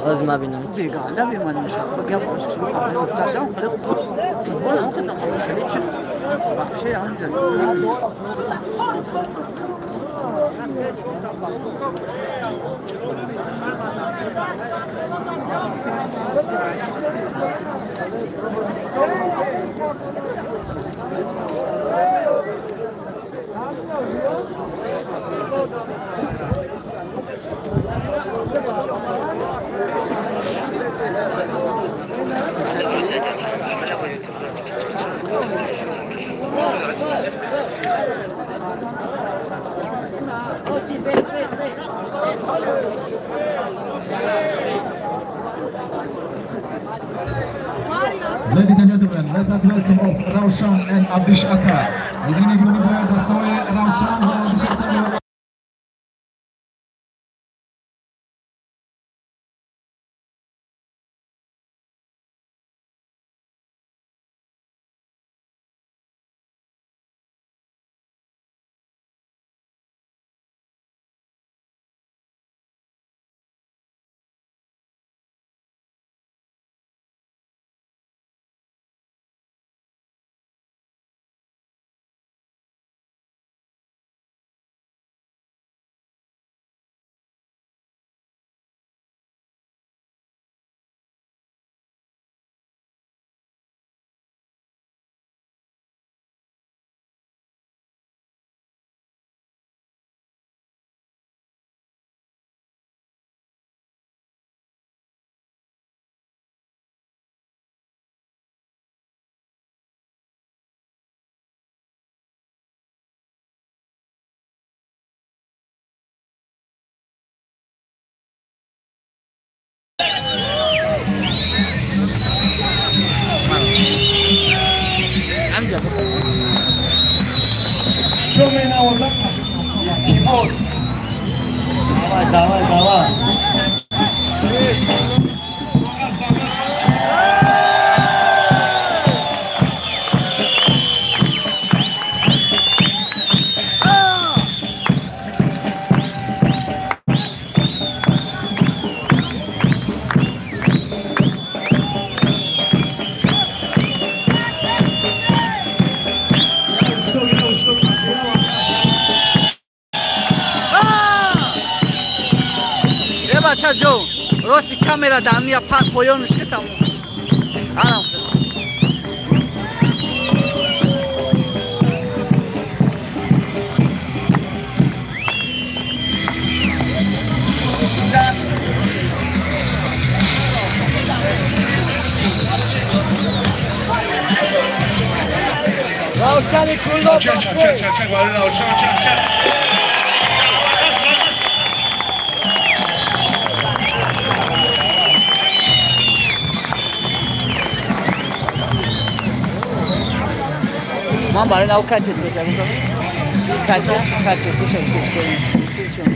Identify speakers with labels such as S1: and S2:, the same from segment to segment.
S1: Оз ма бинам.
S2: Бегона бимонем. Гап футбол ҳам хеле хеле чи. Вообще ҳам.
S3: Ladies and gentlemen, let us welcome off Raushan and Abdish Atta. Равшан ва Абдиш Ата.
S4: Давай, давай, давай.
S2: Бача ҷон, рости камера дар мия поёнш ки тамом. Арам.
S4: Равшани Кулоб.
S5: Ча ча ча ча ча ча ча ча.
S2: Ман барои нав качество шавам. Качество, качество шавам чизшон.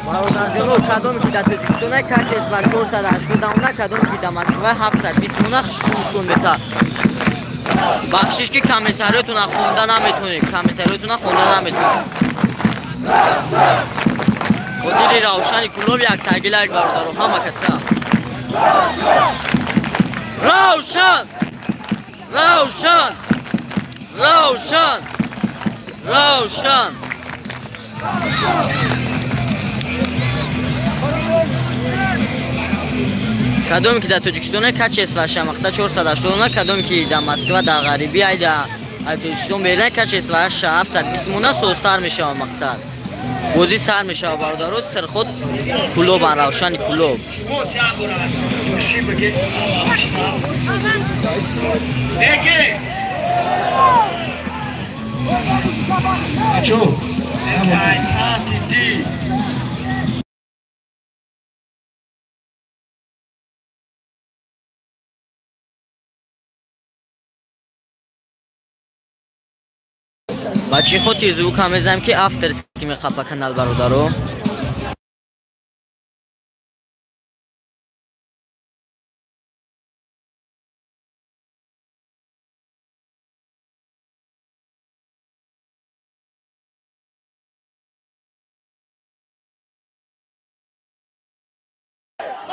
S1: Бародарҷоно, кадоме ки дар Тоҷикистон качество 480 мона, кадоме ки дар Москва 720 мона хушбӯ нишон медиҳад. Бахшиш ки комментариётона хонда наметонед, комментариётона хонда наметонед. Хотири Равшани Кулоб яктаги лайк бародаро, ҳама каса. Равшан! Равшан! Равшан! Равшан! Кадоме ки дар Тоҷикистон качестваша мақсад 480 мона, кадоме ки дар Москва, дар ғарибӣ ай дар Тоҷикистон берун качестваша 720 мона созтар мешавад мақсад. Бозӣ сар мешавад бародаро, сирход Кулобан, Равшани Кулоб. Ба чӣ хотир звука мезанем ки авторский мехапа канал бародаро.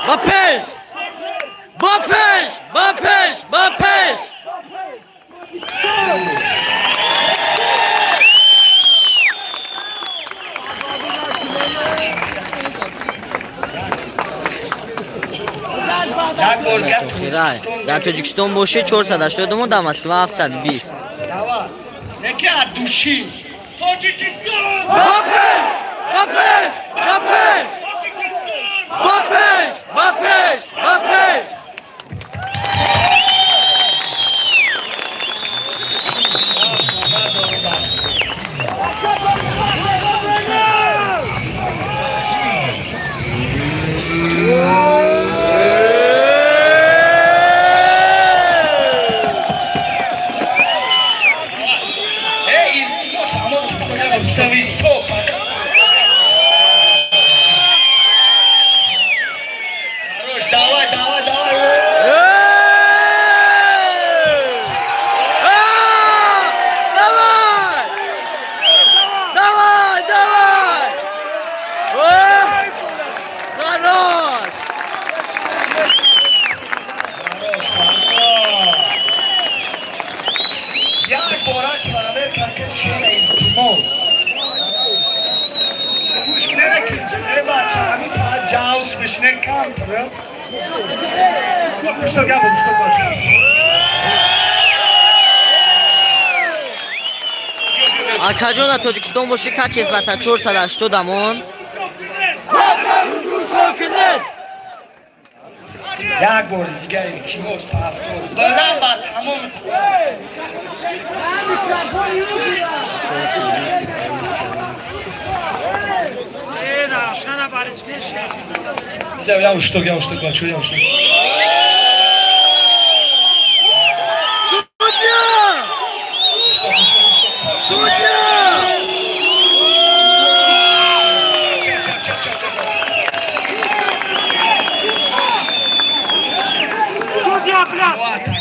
S1: Ба пеш! Ба пеш! Ба пеш! Ба пеш! Дар Тоҷикистон боши 480 мо, дар Москва 720.
S5: Неки от души. Тоҷикистон!
S1: Ба пеш! Ба пеш! Ба пеш! Ба пеш! Ба пеш! Ба пеш!
S5: Давай, давай, давай!
S1: Давай! Давай, давай! Хорош!
S5: Хорош, хорош! Як бора километр ки чина илтимос. Гӯш кунед ки бача ҳамин ҷавс мешинед камтар. Что я буду, что хочешь.
S1: Акаҷон, дар Тоҷикистон боши качествата 480 дамон.
S5: Як бори дигар илтимос повтор. Додам ба тамоми қувват. Я ушток, бачу, я ушток.
S1: Судья! Судья!
S5: Судья, блядь!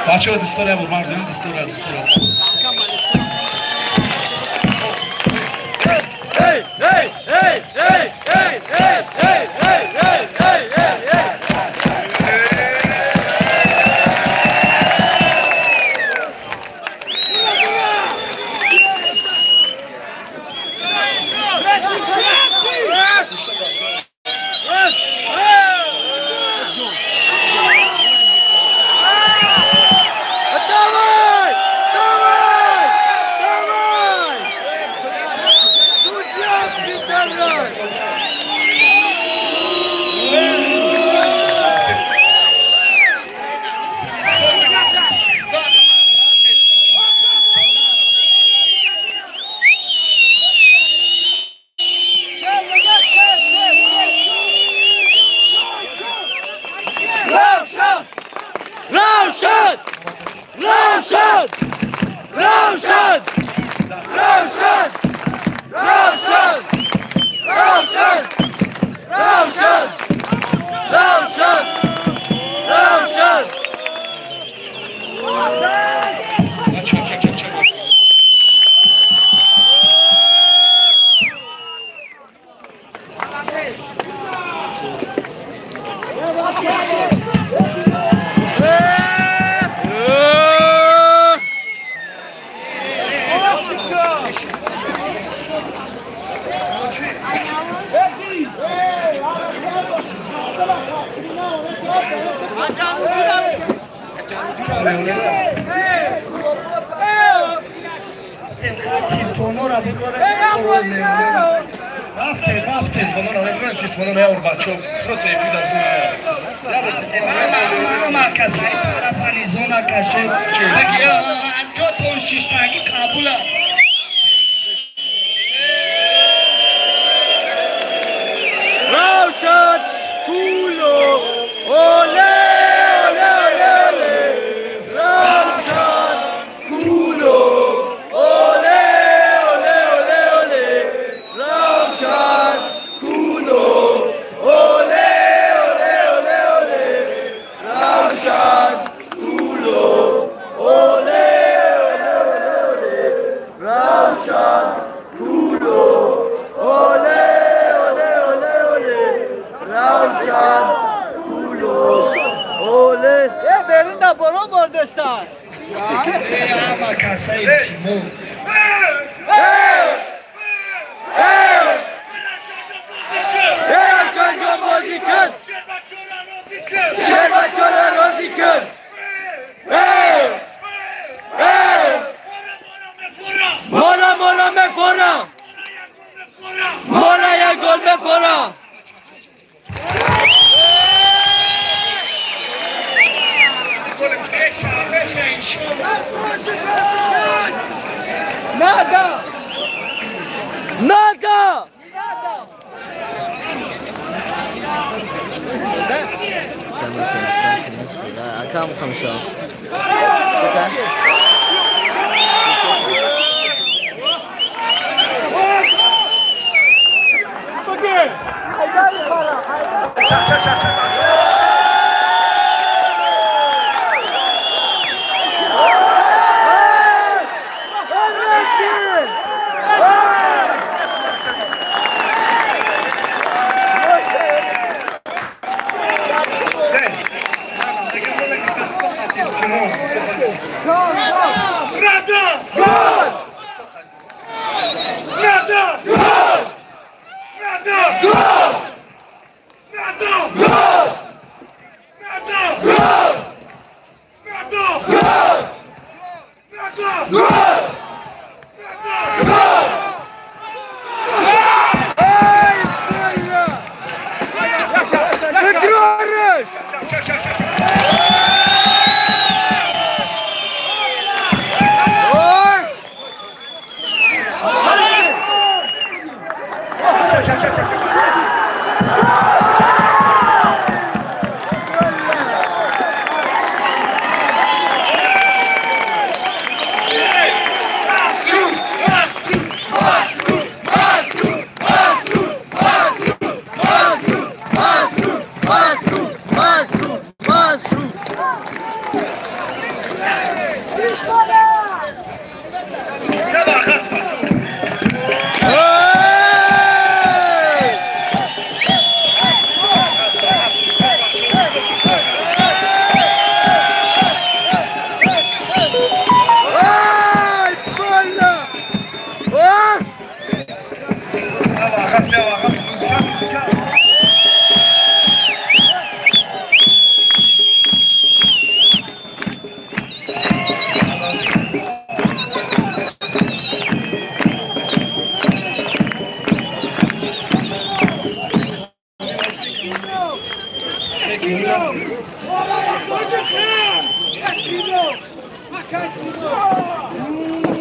S5: Бачаҳо дастора буд, мардуми дастора, дастора.
S1: Эй, эй, эй, эй, эй, эй, эй, эй, эй, эй, эй, эй. Равшан! Равшан! Равшан! Равшан! Равшан! Равшан! Равшан! Равшан! Равшан!
S5: Чак, чак, чак, чак.
S1: Равшан Кулов! Оле, оле, оле, оле! Равшан Кулов! Оле, оле, оле, оле! Равшан Кулов! Оле, оле, оле, оле! Равшан Кулов! Оле, оле, оле, оле! Равшан Кулов! Оле, оле, оле, оле! Равшан Кулов! Оле! Беринда борон бордестан!
S5: Ама касаи Тимур.
S1: Равшан ҷон бозӣ кун! Шербачора розӣ кун! Мора мора мефорам! Мора як гол мефорам! Надо! Надо! Акам хамша.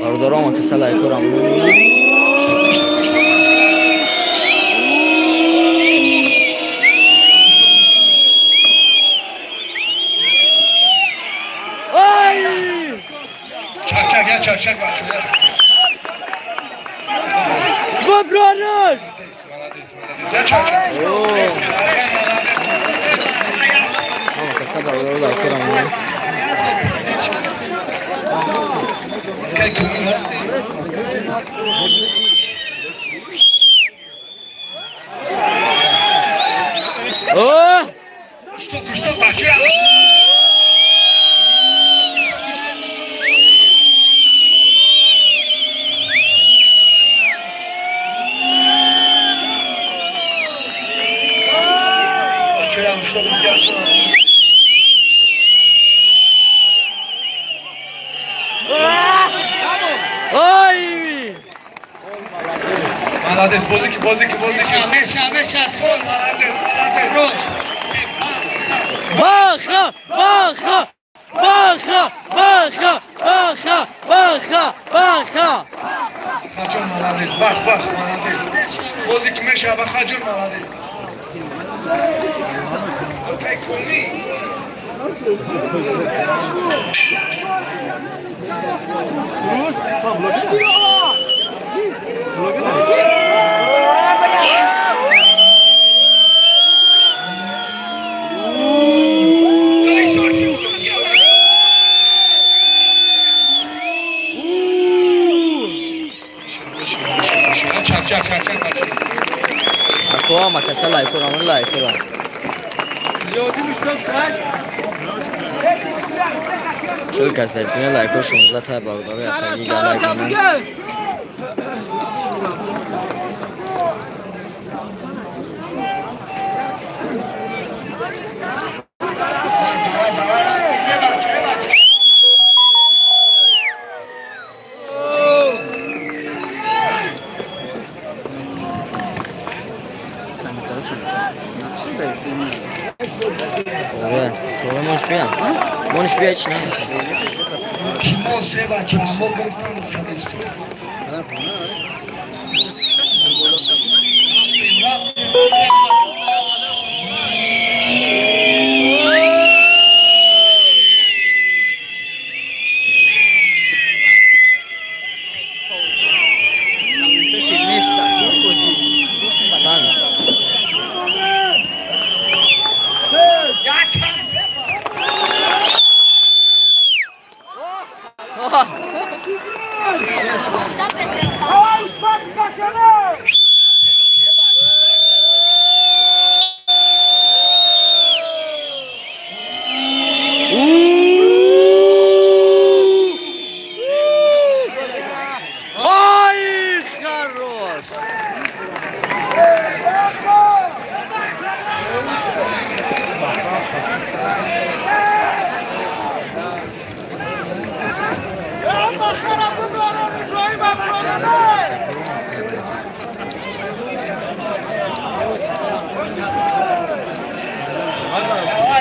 S1: Бародарома каса лайкорам. Бобронос! Каса бародаро лайкорам. О!
S5: Что, зачем? Что Молодец, бозики, бозики, бозики. Молодец, молодец.
S1: Баха, баха, баха, баха, баха, баха, баха.
S5: Бахаджон молодец, бах, бах, молодец. Бозики меша, Бахаджон молодец. Окей, куми. Чил кас дар финал лайко 16 та бародаро яктагӣ лайк кунанд. Монш бия чи на? Тимо се бача, мо гирифтам садисту.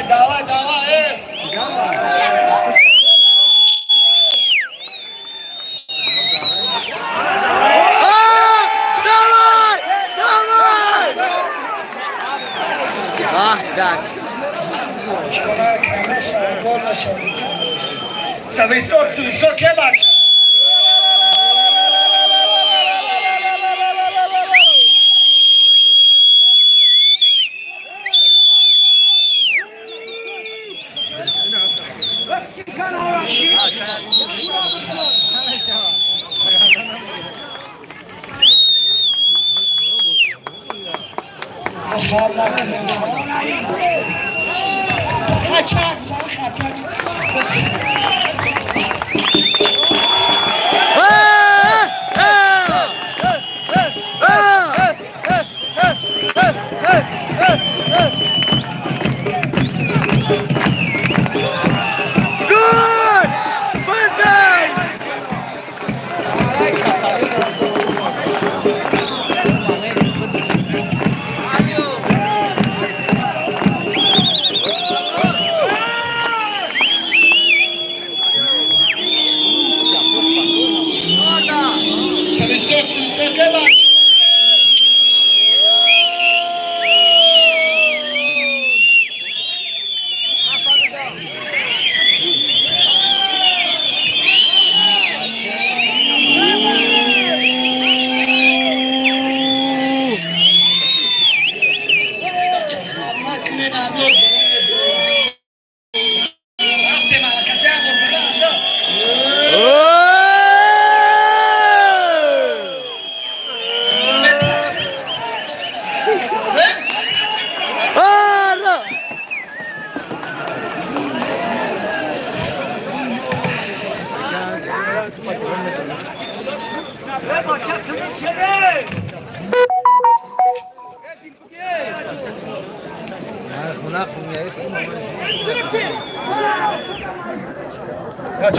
S4: Давай, давай, эй!
S1: Давай! Давай! Ах, дакс!
S5: Свисток, свисток, ебать!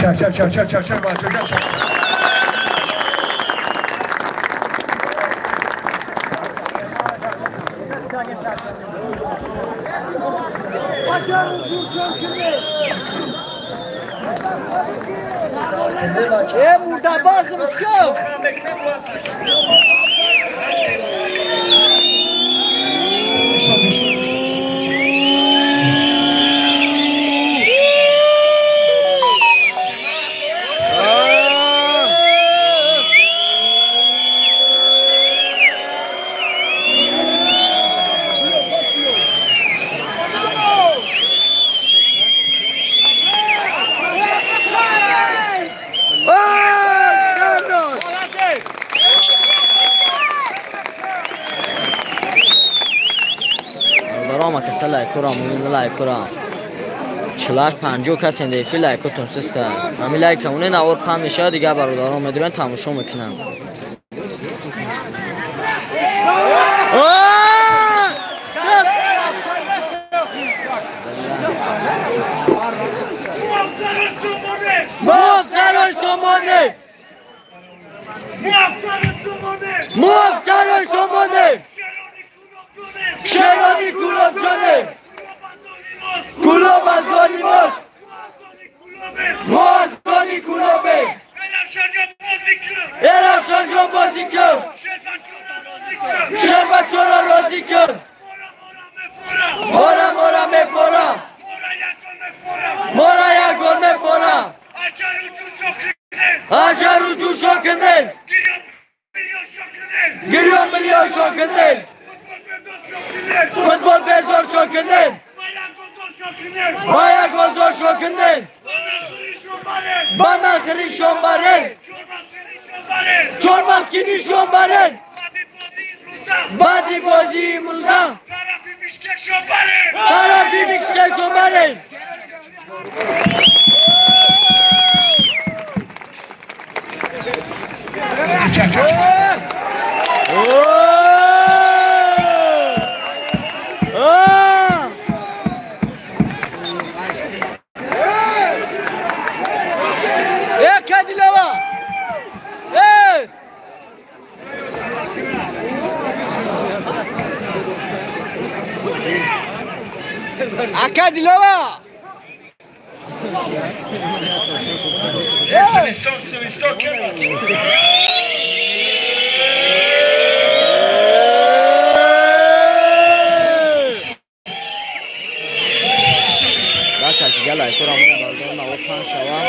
S5: Чак, чак, чак, чак, чак, чак, чак.
S2: Э, мурдабазм шо!
S1: Лайкора 40-50 кас эндефи лайкотон систа. Ҳами лайка уне навор панд мешавад, дигар бародарон медуранд тамошо мекунанд. Мо афсарои сомонем! Мо афсарои сомонем! Шерони Кулобҷонем! Кулоб аз они мост! Мо аз они Кулобем! Эравшанҷон бозӣ кун! Шербачоро розӣ кун! Мора мора мефора! Мора як гол мефора! Аҷару ҷӯшо кунен! Гирён мирён шо кунен! Футбол безор шо кунен! Ба як голзор шо кунен! Ба нахришон барен! Чормағчинишон барен! Баъди бозии имрӯза тарафи Бишкекшон барен!
S2: Э, Кадилова! Э! Ака Дилова!
S5: Свисток.
S1: Каси лайкора бародарон навор панд шавад.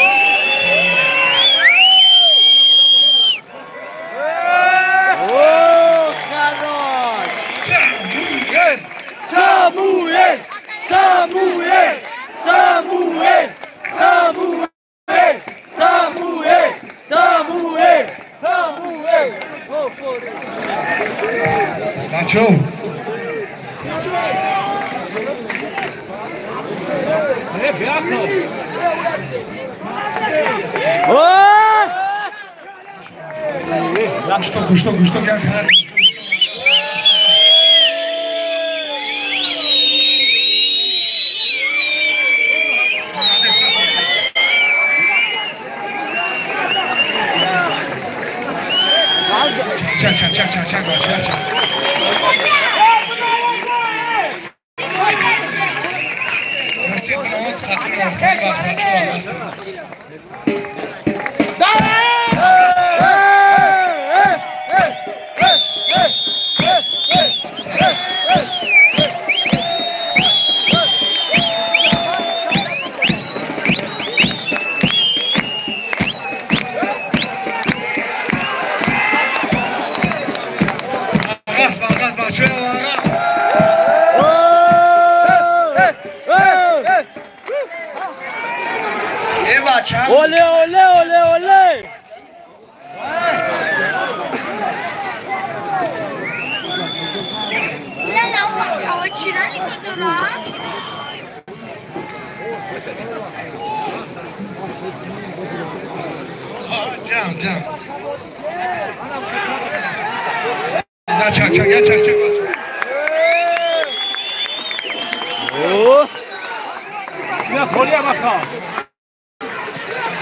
S1: О, хорош! Самуэль! Самуэль! Самуэль! Самуэль! Самуэль! Самуэль!
S2: Самуэль!
S5: Начо! Гушто, гушто, гушто, гушто. Ча, ча, ча, ча, ча, ча, ча.
S1: Оле, оле, оле, оле!
S5: Down, down. Чак, чак, чак, чак.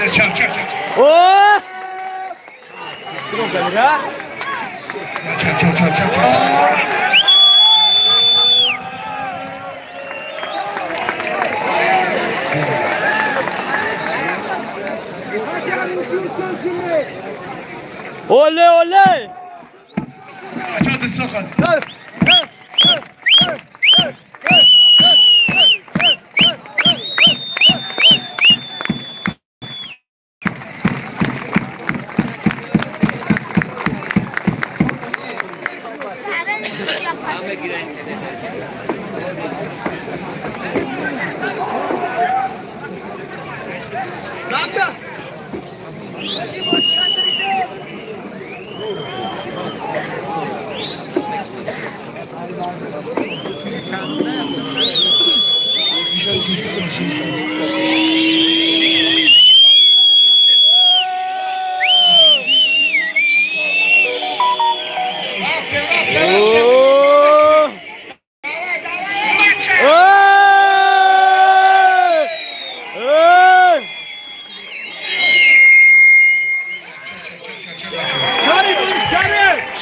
S5: Чак, чак, чак.
S1: О!
S5: Чак, чак, чак, чак, чак.
S1: Оле, оле!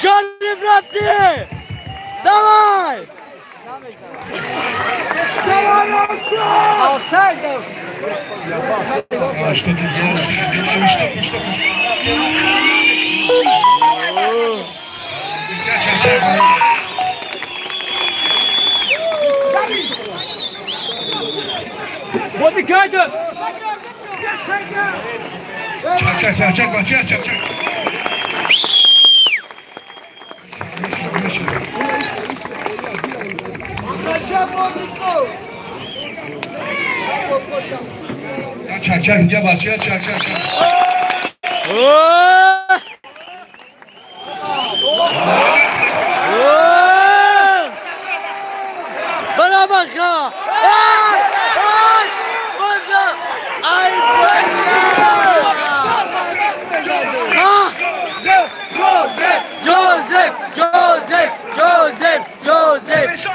S1: Шариф рафти! Давай!
S2: Офсайд!
S5: Что ты делаешь? Что ты Чак.
S1: Барабаха! Joseph! Joseph! Joseph! Joseph!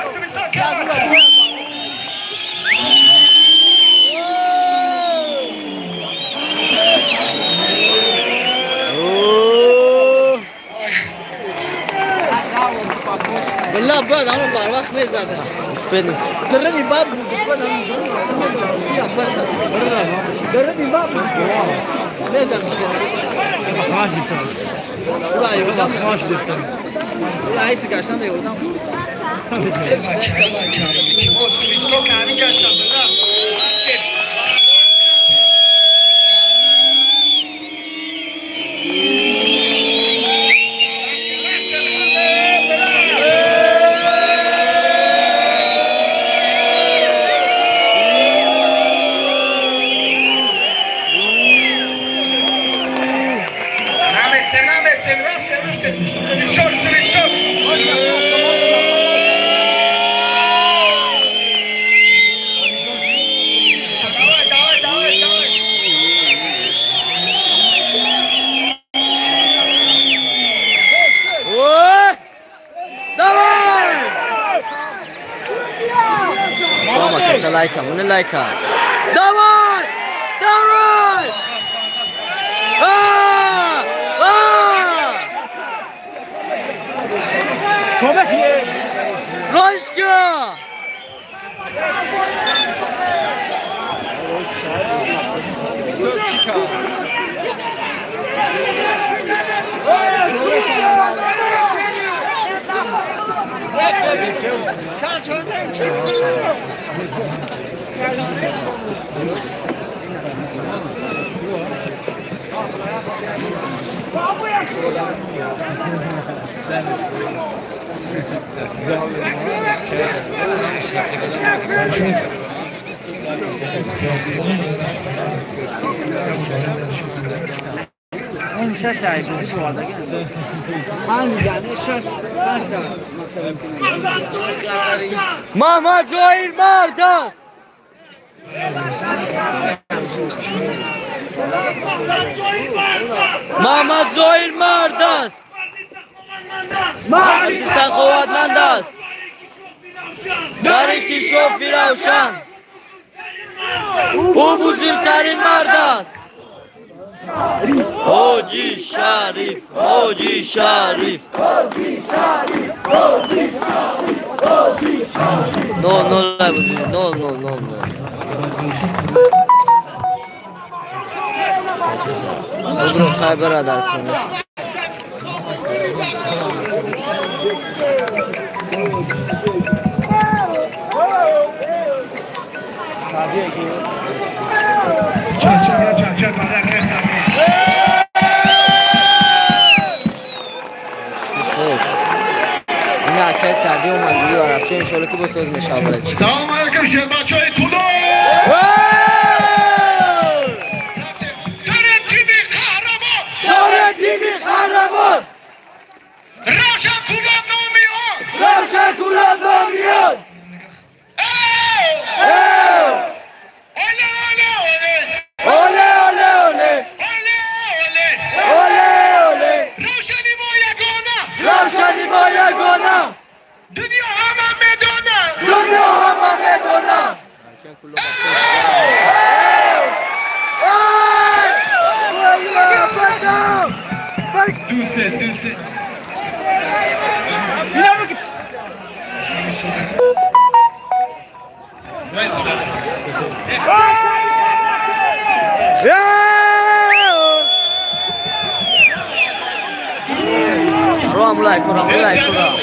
S2: بالله بعد عمر بارواخ ما زادش
S1: успели.
S2: درني باب مش بعد درني باب ما زادش لا عايز عشان ده يقول
S1: Лайка, он лайка. Давай! Давай! А! А! Рожка! Мама Зоир мард аст! Мама Зоир мард аст! Марди саховатманд аст! Дар инкишофи равшан ӯ бузургтарин мард аст! Ҳоҷи Шариф, Ҳоҷи Шариф, Ҳоҷи Шариф, Ҳоҷи Шариф, Ҳоҷи Шариф. No, no, no, no, no, no. Обро хай бародар куниш.
S4: Салом алейкум шербачои Кулоб! Дорем тими қаҳрамон!
S1: Дорем тими қаҳрамон!
S4: Равшан Кулоб номи он!
S1: Равшан Кулоб номи он!
S4: Оле, оле, оле!
S1: Оле, оле, оле!
S4: Оле, оле!
S1: Оле, оле!
S4: Равшани мо ягона!
S1: Равшани мо ягона!
S4: Дунё ҳама медонад!
S1: Дунё ҳама медонад!
S4: Дусе, дусе.
S1: Ром лайк, ром лайк, ром.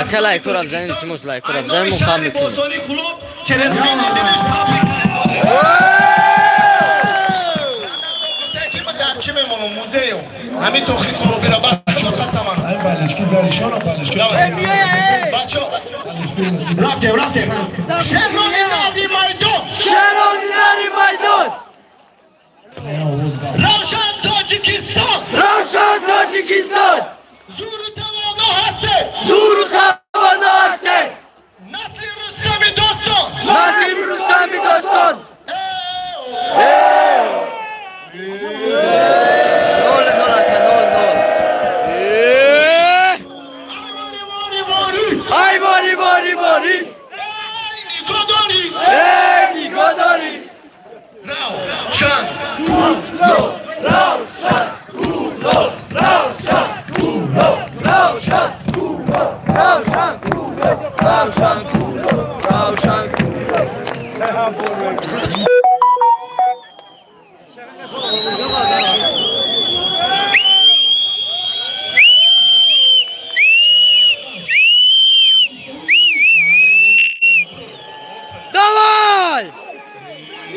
S1: Ака лайк кора бизанед, илтимос лайк кора бизанед, мо хам мекунем.
S4: Равшан Тоҷикистон!
S1: Равшан Тоҷикистон!
S4: Зуру тавоно ҳастед!
S1: Зуру тавоно ҳастед!
S4: Насли Рустами достон!
S1: Насли Рустами достон! Нол, нол, ака, нол, нол. Ай, вори, вори, вори!
S4: Эй, нигоҳ дорӣ!
S1: Эй, нигоҳ дорӣ!
S4: Равшан
S1: Кулоб! Равшан Кулоб! Равшан Кулоб! Равшан Кулоб! Равшан Кулоб! Равшан Кулоб! Равшан Кулоб!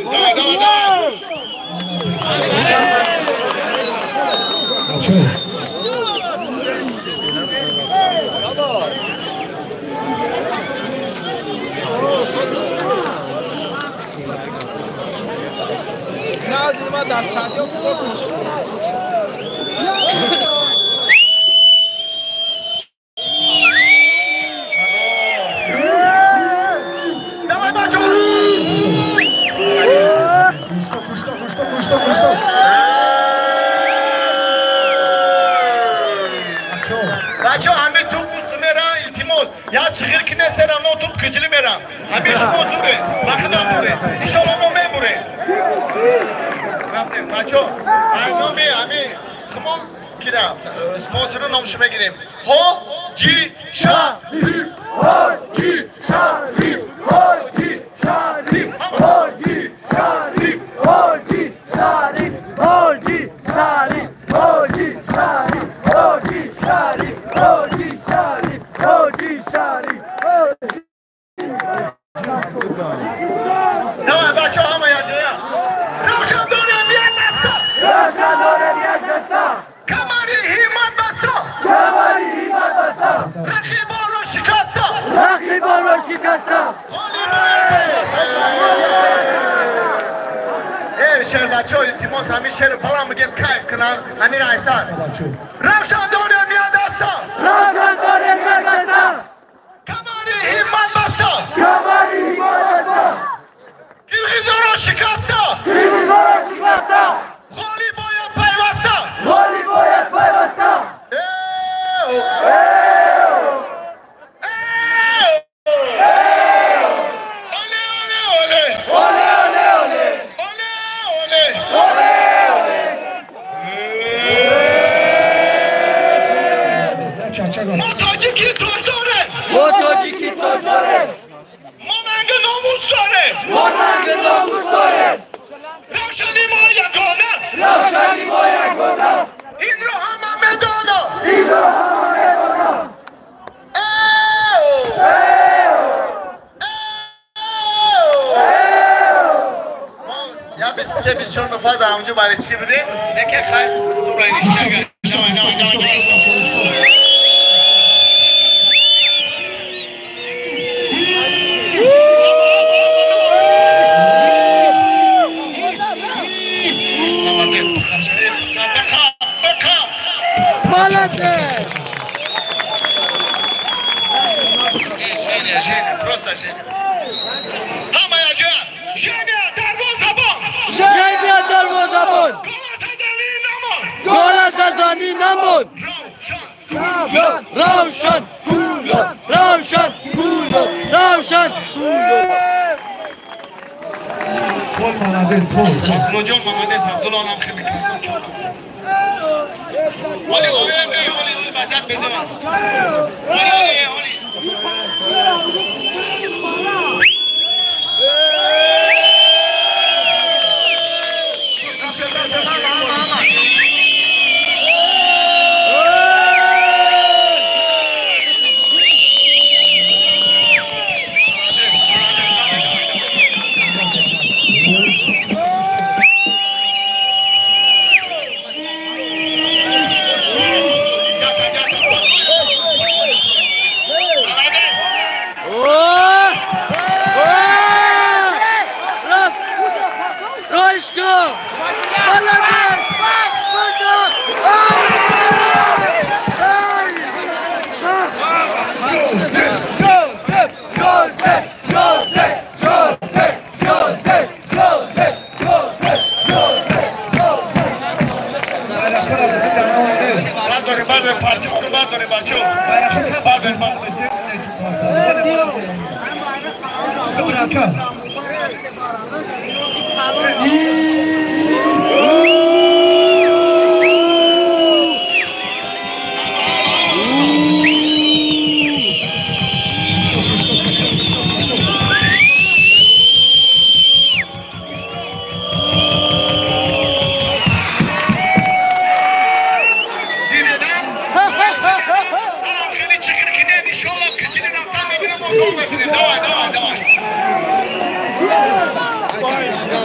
S4: Давай, давай, давай! Давай, бачо! Бачо, ҳаме туп мера, илтимос. Я чиғир ки несера, но туп киҷили мера. Ҳаме шумо зуре, ба худо зуре. Иншолло мо мебурем. Рафтем, бачо. Ай номи ҳами хумон кира спонсору номшо мегирем. Ҳоҷи Шариф, Ҳоҷи Шариф, Ҳоҷи Шариф, Ҳоҷи Шариф,
S2: Ҳоҷи Шариф, Ҳоҷи Шариф, Ҳоҷи Шариф, Ҳоҷи Шариф, Ҳоҷи Шариф, Ҳоҷи Шариф, Ҳоҷи.
S4: Давай, бачо, ҳама якҷоя. Равшан дорем як даста.
S2: Равшан дорем як даста.
S4: Камари ҳиммат баста.
S2: Камари ҳиммат баста.
S4: Рақибонро шикаста.
S2: Рақибонро шикаста.
S4: Эй, шер бачо, илтимос, ҳамин шеру баланд бигем, кайф кунанд. Ҳамин айсан. Равшан дорем як даста.
S2: Равшан дорем як даста.
S4: Камари ҳиммат баста.
S2: Камари ҳиммат баста.
S4: Қирғизоро шикаста.
S2: Қирғизоро шикаста.
S4: Ғолиб бояд пайваста.
S2: Ғолиб бояд пайваста.
S4: Оле, оле, оле.
S2: Оле, оле, оле.
S4: Оле, оле.
S2: Оле, оле.
S4: Мо тоҷики тоҷ дорем.
S1: Мо тоҷики тоҷ дорем.
S4: Мо нанги номус дорем.
S2: Мо нанги номус дорем.
S4: Равшани мо ягона.
S2: Равшани мо ягона.
S4: Инро ҳама медонад.
S2: Инро ҳама медонад.
S4: Я 23, 24 нафар дар ҳамонҷо болельщики будем. Яке хай зура ништага. Давай, давай, давай, давай.
S1: Молодец!
S4: Женя, Женя, просто Женя. Ҳама якҷоя. Женя, дарвозабон!
S1: Женя, дарвозабон!
S4: Гола заданӣ намон!
S1: Гола заданӣ намон! Равшан Гулов! Равшан Гулов! Равшан Гулов!
S3: Фол молодец, фол.
S4: Абдуллоҷон молодец, Абдулло нам хеле микрофон чӯд. Оли, оли, оли, оли, вазият безавад. Оли, оли, оли.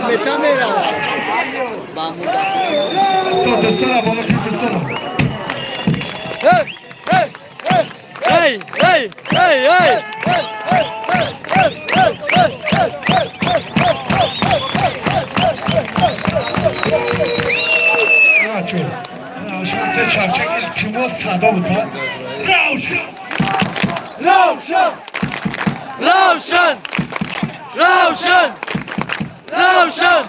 S1: Hey, hey, hey, hey! Равшан! Равшан! Равшан! Равшан!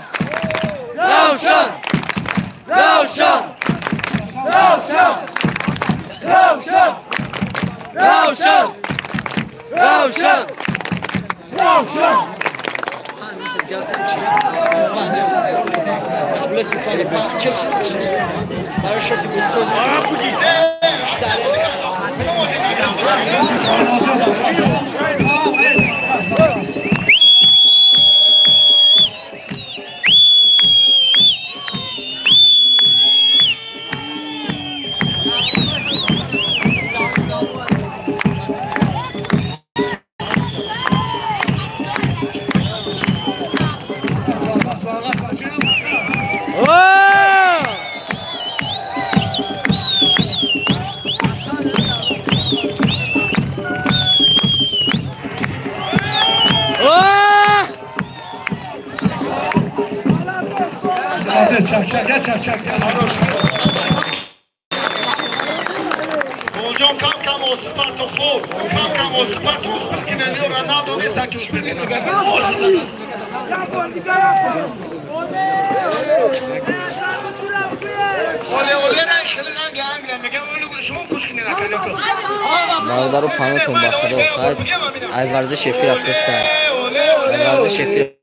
S1: Равшан! Равшан! Равшан! Равшан! Равшан! Равшан! Равшан!
S4: Болҷон кам-кам осипарту хуб, кам-кам осипарту успел кинани Роналду нест ки успел. Оле оле ранг хеле ранг Англия мегам шумо гӯш кинед акалико.
S1: Бародару панотон ба худо хайр. Ай варзиш эфир рафтаста. Ай варзиш эфир.